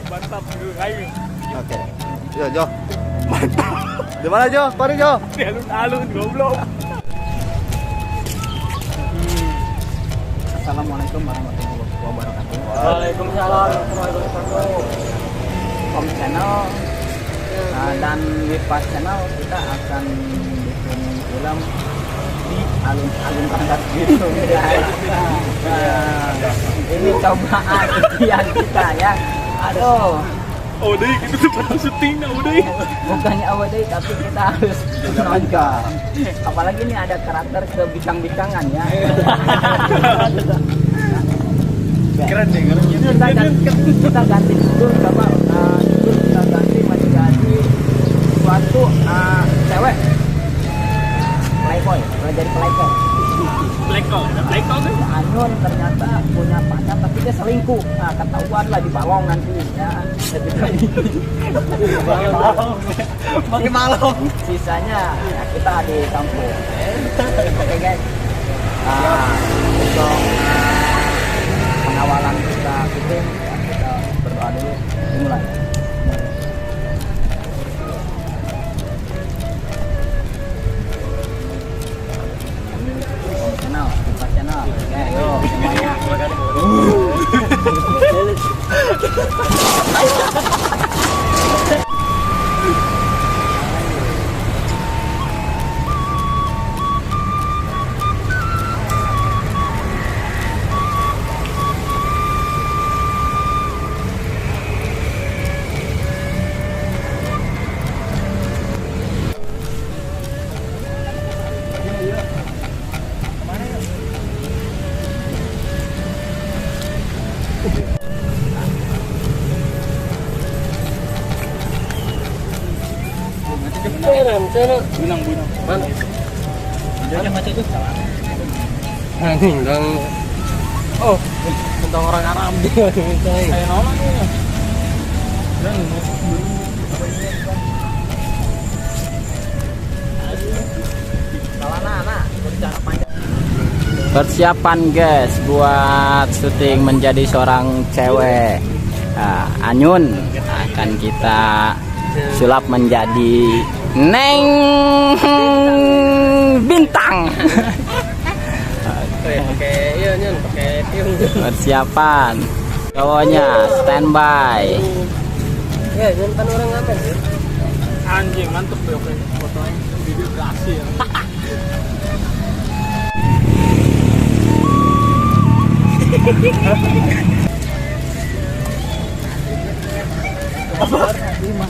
Mantap ayo. Oke. Yo, Jo. Mantap. Di mana, Jo? Mari, Jo. Di alun-alun goblok. Assalamualaikum warahmatullahi wabarakatuh. Waalaikumsalam warahmatullahi wabarakatuh. Kom Channel dan Wipas Channel kita akan bikin film di alun-alun Rangkas Bitung, guys. Ini cobaan ujian kita ya. Aduh. Oh deh, kita tuh pernah syuting nah, udah. Bukannya awal deh, tapi kita harus nonton. Apalagi ini ada karakter kebicang-bicangan ya. Keren deh, keren. Kita ganti dulu coba, dulu kita ganti menjadi suatu cewek playboy, jadi playboy. Playboy, playboy kan? Anyun ternyata punya pacar tapi dia selingkuh. Nah, ketahuan lah di balong nanti ya. Pakai balong. Sisanya ya, kita di kampung. Oke guys. Untuk pengawalan kita syuting ya, kita berdoa dulu. Dimulai. Channel, Wipas Channel. Oke, yuk semuanya. Bunang-bunang. Mana? Ada macam itu salah. Anjing dong. Oh, tentang orang Arab dia mintai. Saya nolak ya. Dan persiapan guys buat syuting menjadi seorang cewek. Nah, Anyun akan kita sulap menjadi Neng Bintang. Oke, iya Nyun, pakai piung. Persiapan cowoknya standby. Ya, Nyun kan orang ngamen ya. Anjing mantep ya fotonya, video berhasil. Apa? 5.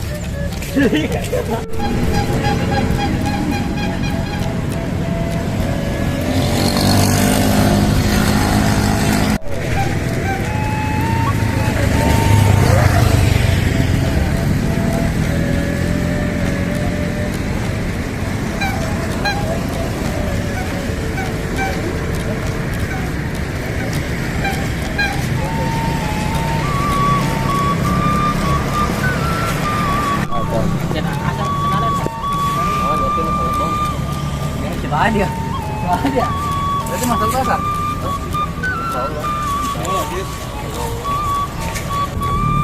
Dia, dia. Berarti masuk pasar.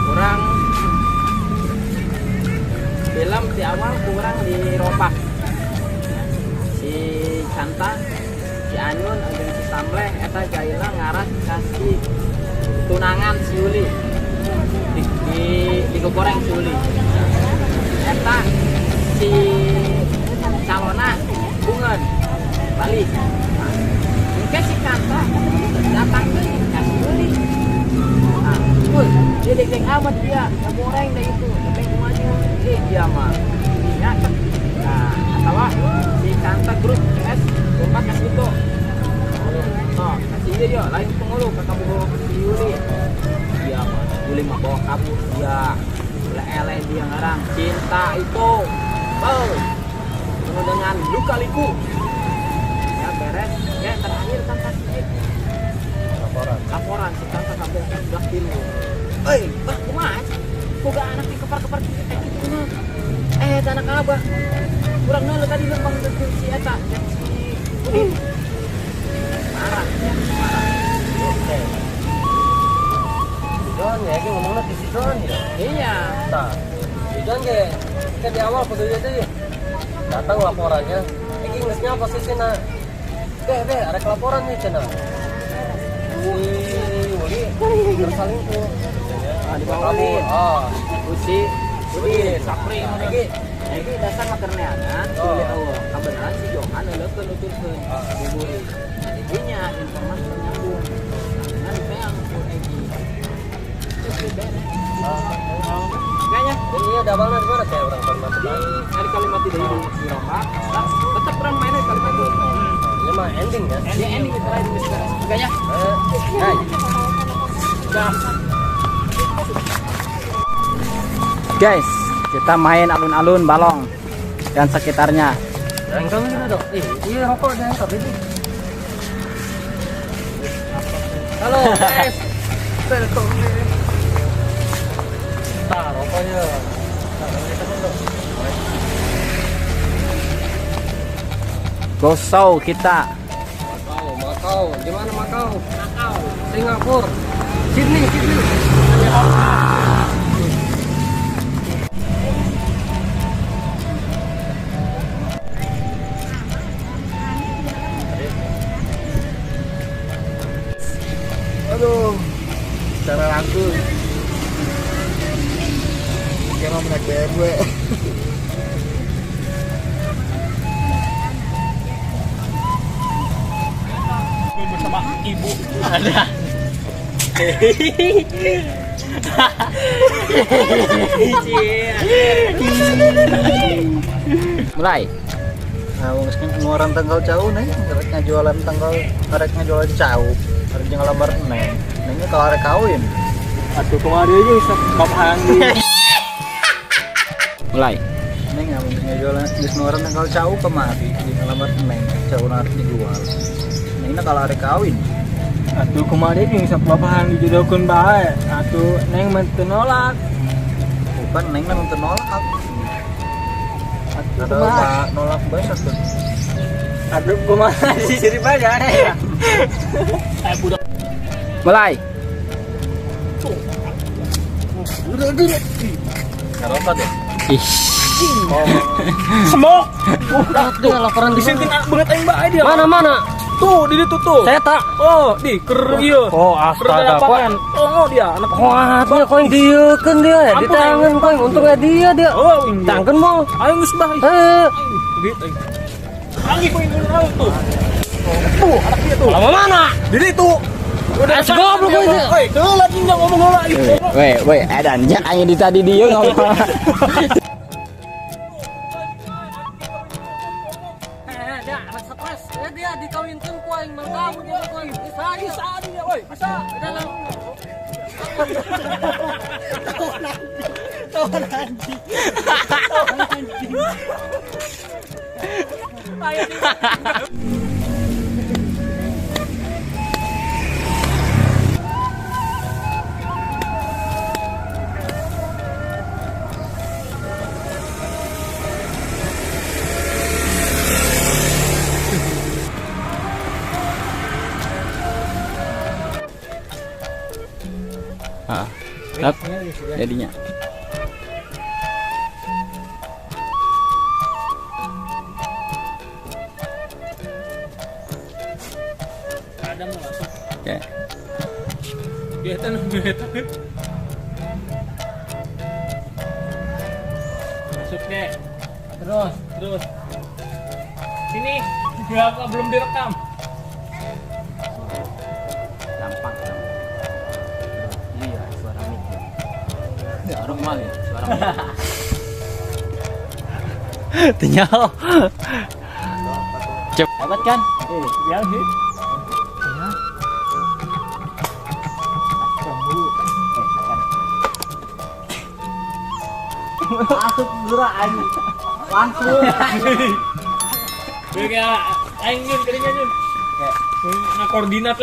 Kurang film di awal kurang diropak. Si Canta, si Anyun, jeung si Samleh, eta gaila ngarah kasih tunangan si Uli. Di goreng si Uli. Eta si calona bungeun balik. Mungkin si Kanta datang ke kasih Uli. Nah, dia deg-deg amat dia, ngegoreng deh itu, sampai maju. Dia mah, ya. Nah, atau si Kanta grup S, kompak kasih itu. Oh, kasih dia dia, lain pengulu, kakak bawa si Yuli. Dia mah, Yuli mah bawa kabur dia, eleh dia ngarang cinta itu, oh, penuh dengan luka liku. Ya beres, ya terakhir kan kasih laporan si Kanta sampai udah tilu. Eh, bah kumaha? Boga anak di kepar-kepar gitu kayak gitu mah. Eh, anak abah. Kurang nol tadi lempang si eta, si Udin. Marah ya, marah. Oke. John ya. Iya. Nah, John ge kan di awal kudu ieu teh. Datang laporannya. Iki geus nya posisina. Deh, arek laporan nih cenah. Si Uli terselingkuh. Ah, dibawa Uli. Oh, Usi, Udin. Sapri Iki Jadi dasar makerneangan si Uli eueuh. Kabeneran si Johan leukeun nuturkeun buburi. Nah, didinya informasi nyambung. Nah, dipeang ku Egi. Terus beres. Kayaknya dan iya damangna di mana kayak orang Kalimantan. di hari kalimat di di Roma, tetap orang mainnya di Kalimantan. Ini mah ending ya. Dia ending itu lain geus beres. Kayaknya. Hai. Gas. Guys, kita main alun-alun Balong dan sekitarnya. Jangan kamu gitu dong. Iya rokok jangan tapi ini. Halo guys. Welcome. Nah, rokoknya. Nah, teman dong. Gosau kita. Makau, gimana Makau? Makau. Singapura. Sydney. Aduh, secara langsung. Kayak mau naik BMW. Bersama ibu. Ada. Mulai. Nah, wong geus ngeluaran tanggal jauh nih, rek ngajualan tanggal, rek ngajualan jauh, rek ngelamar neng. Nengnya kalau rek kawin. Aduh, kemarin aja bisa bapak di. Mulai. Neng ngomong ngajualan geus ngeluaran tanggal jauh kemari, di ngelamar neng, jauh rek dijual. Nengnya kalau rek kawin. Aduh, kemarin aja bisa bapak dijodohkeun bae. Atuh neng mah teu nolak. Bukan neng mah teu nolak. Aduh, Ada kumaha? nolak bae satu. Aduh, kumaha sih cerita ya. Mulai. Rokok deh. Ih. Semok. Dia laporan di Disentin banget aing bae dia. mana? Tuh, di ditu tuh. Saya tak. Oh, di ker ieu. Oh, astaga. Lapangan. Oh, dia anak. Wah, dia kau yang dieukeun dia ya, di Ampun, tangan kau yang untungnya dia dia. Oh, iya. Tangkeun mau. Aing geus bah. Eh, Gitu. Lagi kau yang ngurang tuh. Tuh, anak dia tuh. lama mana? Di ditu. Udah Eh, goblok gua ini. Woi, tuh lagi nggak ngomong heula ih. Weh, weh, edan jak aing di tadi dieu ngomong. Dia anak stres. Dia dikawinkeun ku aing mah kamu dia ku aing. Bisa Bisa dia, woi. Bisa. Dalam. Ah. Lap. Jadinya. Ada mau masuk. Oke. Dia tan. Masuk deh. Terus, terus. Sini. Berapa belum direkam? Gampang. Iya, suara mic. Normal ya, suara mic. Tinggal. Cepat kan? Ya, sih. Masuk gerak aja. Langsung. Kayak aing nyun keringan nyun. Nah, koordinat.